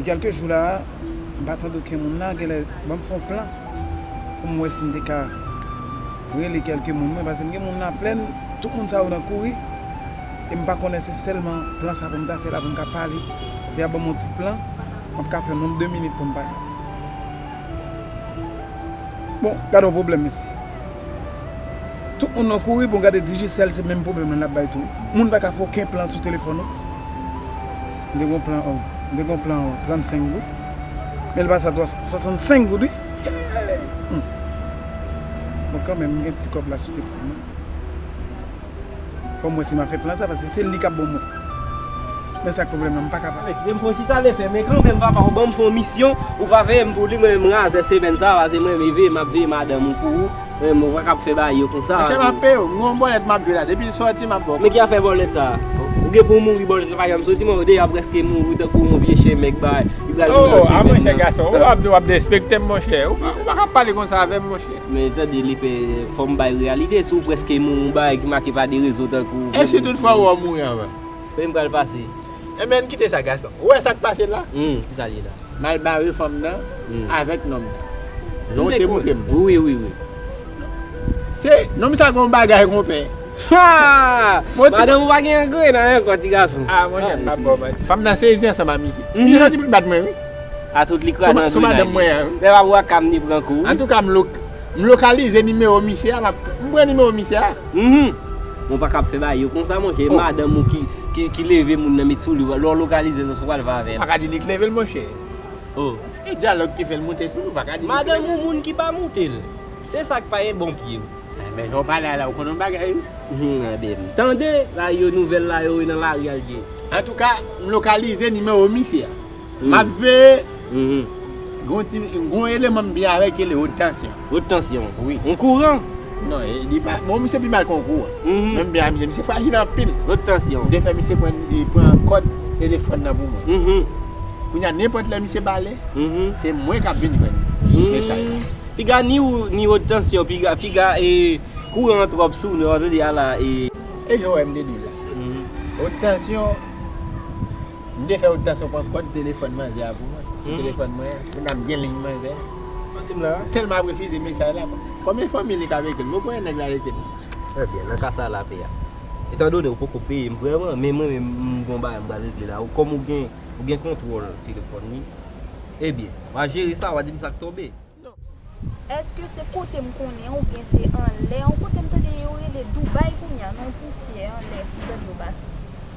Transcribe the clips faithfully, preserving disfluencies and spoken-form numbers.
Kèlke jou la, m pa tande okenn moun la, genlè ban m fè yon plan pou m wè si m te ka rele kèlke moun mwen, paske m gen moun nan plèn, tout moun sa yo nan kouri, e m pa konnen se sèlman plan sa pou m ta fè la pou m ka pale. Si y a ban m yon ti plan, m ap ka fè menm de minit pou m pale. Bon, gade yon pwoblèm mesye. Tout moun nan kouri, bon, gade Digicel, se menm pwoblèm nan l ap bay tou. Moun pa ka fè okenn plan sou telefòn ou. M te gon plan, oh, m te gon plan trannsenk goud. Men l pase a swasannsenk goud, wi. Hmm. Bon, kanmenm, m gen ti kòb la sou telefòn nan. Fò m wè si m a fè plan sa, paske se li k ap ban m mwen. Men sa k pwoblèm nan, m pa ka pase. Kite m fè yon ti tale fè, men kanmenm, papa, ou ban m fè yon misyon, ou pa veye m pou li, mwen menm razè semèn sa, paske mwen menm veye, m ap veye madanm ou pou ou, mwen menm, ou pa ka ap fè bagay yo konsa. Monchè, m ap peye w, m gon bòlèt m ap dwe la, depi l sòti, m ap ba w. Men ki afè bòlèt sa? Ou gen pou w mouri, bòlèt la pa janm soti, mwen, deja w prèske mouri tankou yon vye chen mèg bay, li pral mouri nan semèn nan. Oh, a monchè gason, w ap, w ap derespekte m, monchè, ou pa, ou pa ka pale konsa avè m, monchè. Men tande, Lipe, fò m bay reyalite, si w prèske mouri, yon bagay ki make pa de rezon tankou. E si toutfwa w mouri anvan? Kote m pral pase? Enben, kite sa, gason. Ou wè sa k pase la? Hmm, ki sa l ye la? M al bare fanm nan avèk nonm nan. Jan w te montre m. Wi, wi, wi. Se, nonm sa gon bagay, konpè. Ha! Madanm ou pa gen angren nan ankò, ti gason. Ah, monchè, m ap ba w manti. Fanm nan sezi ansanm a misye. Li santi pou l bat mwen, wi. A tout li kraze angren nan li. Sou madanm mwen an, wi. Lè pa pou akam ni pran kou, wi. Antouka, m lo-, m lokalize nimewo misye a, m ap, m pran nimewo misye a. Mhm. Bon, pa ka ap fè bagay yo konsa, monchè. Madanm ou ki, ki, ki leve moun nan met sou li, lè w lokalize l, sa w pral fè avè l? Pa ka di li k leve l, monchè. Oh. E dyalòg ki fè l moute sou li, ou pa ka di li k leve l. Madanm ou moun ki pa moute l. Se sa k pa gen bon pye w. Men jan w pale a la, ou konn yon bagay, wi. Mhm, a ben, tande, la yo nouvèl la yo, nan lari a l ye. Antouka, m lokalize nimewo misye a. M ap veye. Gon ti, gon eleman m byen avè l ki rele Haute Tension. Haute Tension? Wi. Yon kouran? Non, e, li pa, bon, misye pi mal ke yon kouran. Men m byen avè misye, misye frajil anpil. Haute Tension. M te fè misye pran, e, pran kòd telefòn nan pou mwen. Kounye a, nenpòt lè misye pale, se mwen k ap vin jwenn mesaj la. Piga ni ou, ni Haute Tension, piga, piga, e, kouran an twòp sou nou, tande a la, e. E jan w wè m te di w la. Haute Tension, m te fè Haute Tension pran kòd telefòn manzè a pou mwen. Sou telefòn mwen, kounye a m gen liy manzè. Tèlman ap refize mesaj la. Konbyen fanmi li ka rete? M poko wè nèg la rete. Ebyen, nan ka sa la, P A, etandone ou poko peye m vrèman, men mwen menm, m gon bagay m pral regle la. Ou, kòm ou gen, ou gen kontwòl telefòn li, ebyen, w a jere sa, w a di m sa k tonbe. Èske se kote m konnen oubyen se anlè yon kote m tande yo rele Dubai kounye a, nan yon pousyè anlè m tande yo pase?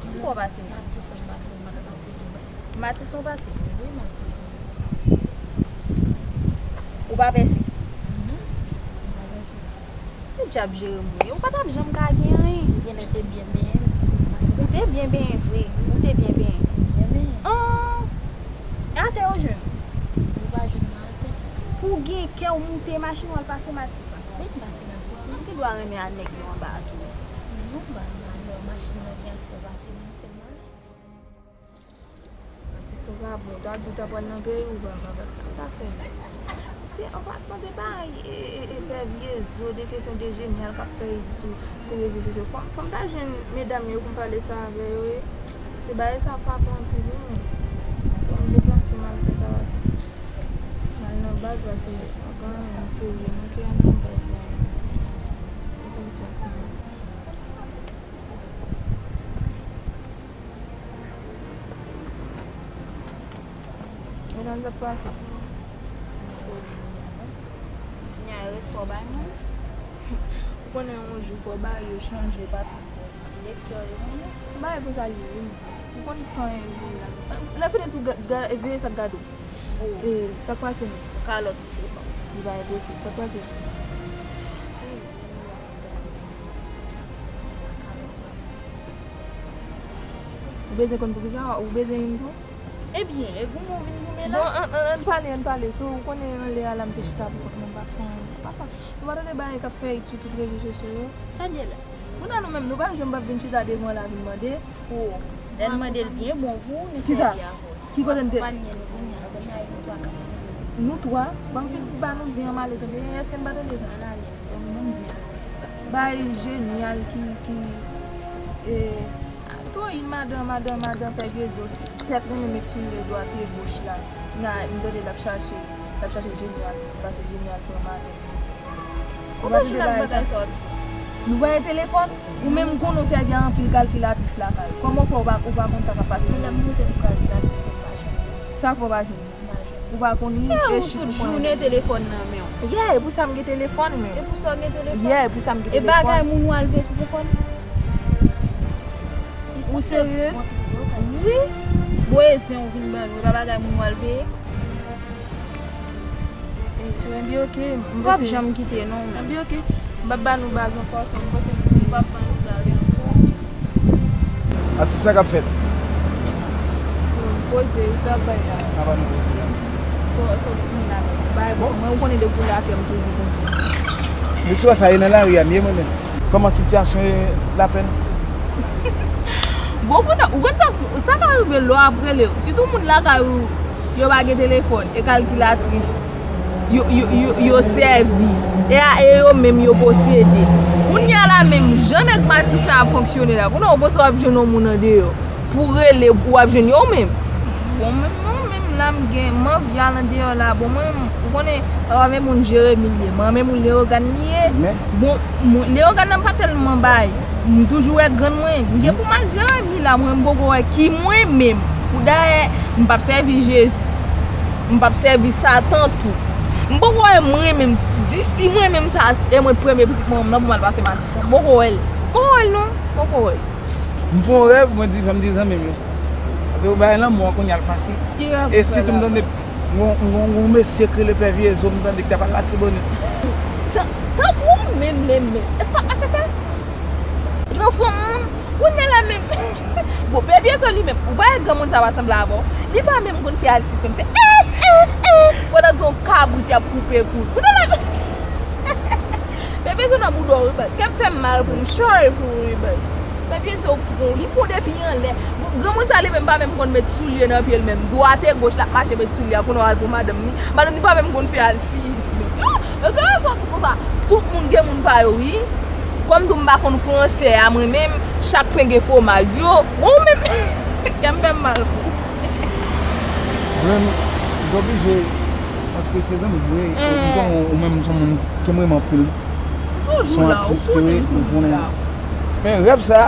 Ki bò w pase? Matisan m pase, m pa ka pase Dubai. Matisan w pase? Wi, Matisan. Ou pa pèse? Non, m pa pèse. Ki djab jere m ou ye? Ou pa t ap janm ka gen anyen. Ou genlè te byen benyen m. Ou te byen benyen vre. Ou te byen benyen. Byen benyen. An! E atè yo jwenn ou? Yo pa jwenn mwen atè. Pou w gen kè w moute machin w al pase Matisan. Wi, m pase Matisan. Ou gen dwa renmen a nèg yo anba a tou. Non, ba, malè, machin nan gen aksè pase moute m ale. Matisan pa bon, ou ta di w ta pral nan peyi w, ou pa, pa, pa, sa w ta fè la. Se an pasan de bagay, e, e, e, pè vye zo, de kesyon de jenyal k ap fè it sou, sou rezo sosyo. Fò m, fò m ta jwenn medam yo pou m pale sa avè yo, e. Se bagay sa frape anpil, wi, men. Fò m deplase m al fè sa pase. M al nan baz, pase, anvan, m serye, montre m nan baz la. Mete m soti. Medam, sa k pase? Poze. Nya, respè w bay moun. Ou konnen yon jou fò bagay yo chanje, pa Dexter, yo konnen. Bagay konsa li ye, wi. Ou konn tan e vini la. Lè fini tou, ga-, ga-, veye sa k gade w. E, sa k pase menm? Kalòt. Li pa enpresib. Sa k pase? Ou bezwen konn poukisa? Ou bezwen youn tou? Ebyen, e goumen w vin goumen la. Bon, ann, ann, ann pale, ann pale. So, ou konnen anlè a la m te chita pou kont mwen, m pa fè anyen. An pasan, nou pa tande bagay k ap fè it sou tout rezo sosyo yo? Sa l ye la? Kounye a nou menm, nou pa janm p ap vin chita devan l a vin mande. Pou lè n mande l byen bon pou nou sèvi avè w. Ki kote n te? Konpanye nou kounye a, konpanye nou twa k ap mande. Nou twa? Ban m fin ba nou zen an m ale tande. Èske n pa tande zen an? Ann ale, ban m, ban m zen an. Bay jenyal ki, ki, e, a, tou Wi, madan, madan, madan, pè Gezo. Tèt renmen met sou li dwat e goch la. Na, m tande l ap chache, l ap chache Jenial, paske Jenial pran madan. Ou pa tande bagay sa? Nou voye telefòn, ou menm konnen w sèvi a anpil kalkilatris lakay. Kòman w fè ou pa, ou pa konn sa k ap pase sou... Madanm, m rete sou kalkilatris, men m pa jwenn. Sa k fè w pa jwenn? Ou pa konn li, e ou tout jounen telefòn nan men w. Yeah, e pou sa m gen telefòn, men. E pou sa w gen telefòn? Yeah, e pou sa m gen telefòn. E bagay moun ou al veye sou telefòn? Ou serye? Wi. Voye zen ou vin ban nou, e pa bagay moun ou al veye. Etyo, enben oke. M p ap janm kite non, men. Enben oke. M p ap ba nou baz ankò, so m panse m p ap ba nou baz ankò. Atis, sa k ap fèt? Poze, sa bay la. Sa pa nou poze la. So, so, m la. Bay, bon, mwen, ou konnen depi w la, kè m toujou kontan. Mesye, sa ye nan lari a, m ye mwen menm. Kòman sitiyasyon ye, Lapèn? Bon, kounye a, ou konn sa, sa ka rive lè w ap rele, sitou moun lakay ou, yo pa gen telefòn, e kalkilatris yo, yo, yo, yo sèvi. E a, e yo menm yo posede. Kounye a la menm, jan nèg Matisan ap fonksyone la, kounye a ou panse w ap jwenn yon moun andeyò pou rele, ou ap jwenn yo menm? Bon, menm, mwen menm la, m gen, m anvi al andeyò la. Bon, mwen, ou konnen, pa menm moun Jeremi li ye, mwen menm moun Leyogàn li ye. Bon, mwen, Leyogàn nan pa tèlman bay. M toujou wè grann mwen. M gen pou m al Jeremi la, mwen m poko wè ki mwen menm. Pou dayè, m p ap sèvi Jezi. M p ap sèvi Satan tou. M poko wè mwen menm, disti mwen menm sa, e mwen premye pitit mwen nan pou m al pase Matisan. M poko wè l. M poko wè l non. M poko wè l. M fè yon rèv, mwen di, fè m di zanmi m yo sa. Paske ou bay lanmou an kounye a l fasil. E sitou m tande yon, yon, yon mesye k rele Pè Vyezo, m tande ki t ap al Latibonit. Tan, tankou ou menm, menm, menm. E sa, achete? Pran fanm moun, kounye a la menm. Bon, Pè Vyezo li menm, ou pa wè granmoun sa pa sanble avè w. Li pa menm konn fè atis menm, se, eh, eh, eh. Ou ta di yon kabrit y ap koupe kou l. Kounye a la menm. Pè Vyezo nan bouda w wi baz. Kè m fè m mal pou m, sorry pou ou wi baz. Pè Vyezo pran w, li pran w depi anlè. Granmoun sa li menm pa menm konn met soulye nan pye l menm. Dwat e goch l ap mache met soulye a kounye a al pou madanm li. Madanm li pa menm konn fè al siyiz menm. Yo, yo gen rezon di konsa. Tout moun gen moun pa yo wi. Kòm tou m pa konn fransè a mwen menm, chak pen gen fwomaj yo. Bon menm, kè m fè m mal pou ou. Mwen, m t oblije, paske se zanmi m wi. M konnen ou menm se yon moun ke m renmen anpil. Toujou la, ou konnen toujou la. Men rèv sa,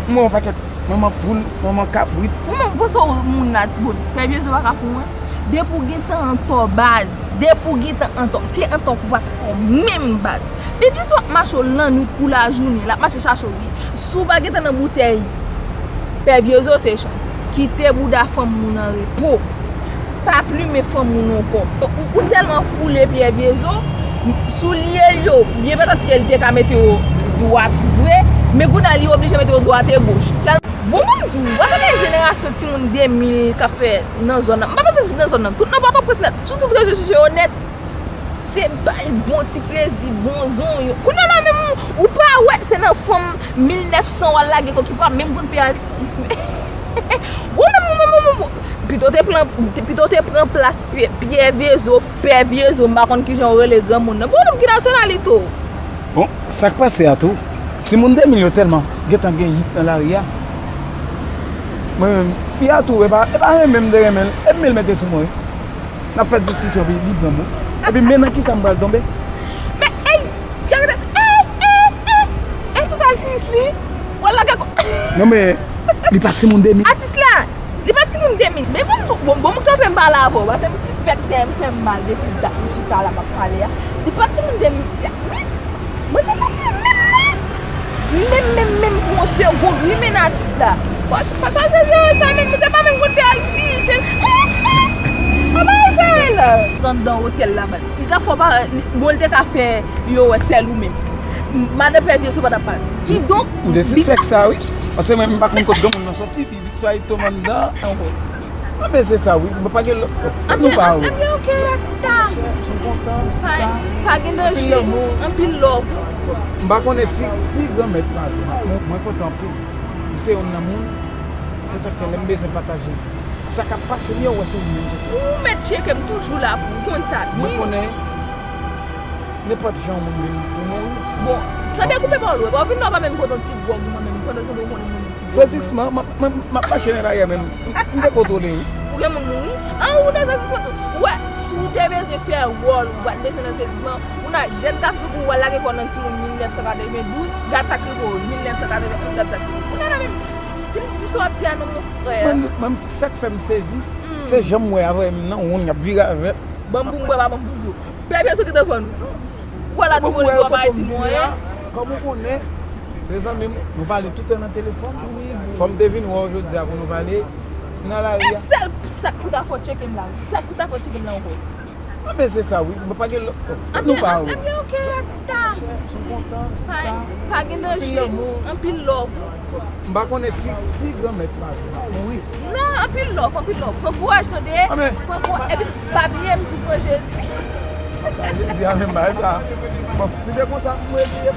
m wè yon pakèt manman poul, manman kabrit. Ou menm panse w moun Latibonit, Pè Vyezo pa ka fè w wè. Depi w gentan antò baz, depi w gentan antò, se antò pou w pa t antò menm baz. Pè Vyezo ap mache w lannwit kou lajounen, l ap mache chache w wi. Si w pa gentan nan boutèy, Pè Vyezo se chans. Kite bouda fanm moun an repo. Pa plimen fanm moun ankò. Ou, ou tèlman foule Pè Vyezo, soulye l yo, byen petèt ke li te ka mete yo dwat vre, men kounye a li oblije mete yo dwat e goch. Tèl-, bon, ban m di w, w ap gade jenerasyon timoun de mil k ap fè nan zòn nan. M pa panse m viv nan zòn nan. Tout nan Pòtoprens nèt, sou tout rezo sosyo yo nèt. Se bay bon ti plezi, bon zonyon. Kounye a la menm, ou pa wè, se nan fanm mil nèf san w al lage kò ki pa menm konn fè atis. Bon, menm, bon, bon, bon, bon. Pito te pran, pito te pran plas Pè, Pè Vyezo, Pè Vyezo, m pa konn kijan w rele granmoun nan. Bon, menm ki nasyonalite w? Bon, sa k pase a tou, timoun de mil yo tèlman gentan gen yit nan lari a. Mwen menm, fi a tou, e pa, e pa renmen m te renmen l, e m li mete sou mwen wi. N ap fè diskisyon, epi li pran mo. Epi men nan kisa m pral tonbe. Men, ey, fi a rete, ey, ey, ey, ey, tout al siyiz li. W al lage kò. Non, men, li pa timoun de mil. Atis la, li pa timoun de mil. Men bon, bon, bon, m kanpe m pale avè w, paske m sispèk tè m fè m mal depi dat m chita la m ap pale a. Li pa timoun de mil sèt, wi. Mwen se pa menm menm non. Menm, menm, menm pou yon segonn, wi, men atis la. Pa, pa chache vye sa, menm, se pa menm konn fè atis, se, eh, eh, pa bagay sa ye la. Anndan otèl la, man. Li ka fè w pa, li, bon, li te ka fè yo wè sèl ou menm. M, madan Pè Vyezo pa t ap pale. Kidonk, m te sispèk sa, wi. Paske mwen, m pa konn kot granmoun nan soti, pi Sa e tonm anndan. Anben se sa wi, mwen pa gen lòt. Anben, anben, ok, atis la. Pa, pa gen danje. Anpil love. M pa konnen si, si Granmèt la tou. Mwen, mwen kontan anpil. M se youn nan moun, se sa k fè lè m bezwen pataje sa k ap pase m yo, wè se ou menm. Ou mèt tcheke m toujou la pou w konn sa byen. Mwen konnen nenpòt jan yon moun vin pou mwen wi. Bon, san dekoupe pawòl ou, epa w vin la w pa menm pote yon ti gwòg mwen menm, pandan se ou konnen moun ti Sezisman, m ap mache nan lari a menm. M te kontwole wi. Ou gen moun mouri? An, ou nan sezisman tou. Ou wè, si w te bezwen fè wòl, ou pa t bezwen nan sezisman. Ou nan jèn gason pou w al lage kò w nan timoun mil nèf san katrevendouz, gad sa k rive w, mil nèf san katrevendouz, gad sa k rive w. Ou nan menm, fin di sa w ap di a non, mon frè. Mwen, mwen, sa k fè m sezi, se jan m wè avè m nan, moun y ap vire avè m. Ban m pou m bwè, pa ban m pou m bwè. Bèbè sou ki te pran nou. Ou wè la timoun li dwe pa di mwen. Kòm ou konnen, se zanmi m, nou pale tout tan nan telefòn. Fò m te vin wè w jodi a pou nou pale. Nan lari a. E sèl sa k pou ta fò tcheke m la wi. Sa k pou ta fò tcheke m la ankò. Anben se sa wi, mwen pa gen lòt. Anben, anben, ok, atis la. Mwen kontan, sista. Pa gen danje. Anpil love. M pa konnen si, si Granmèt la mouri. Non, anpil love, anpil love. Pran kouraj tande. Pran kouraj. Epi pa bliye m di pran Jezi. Jezi a menm bagay sa. Bon, si se konsa, mwen bliye.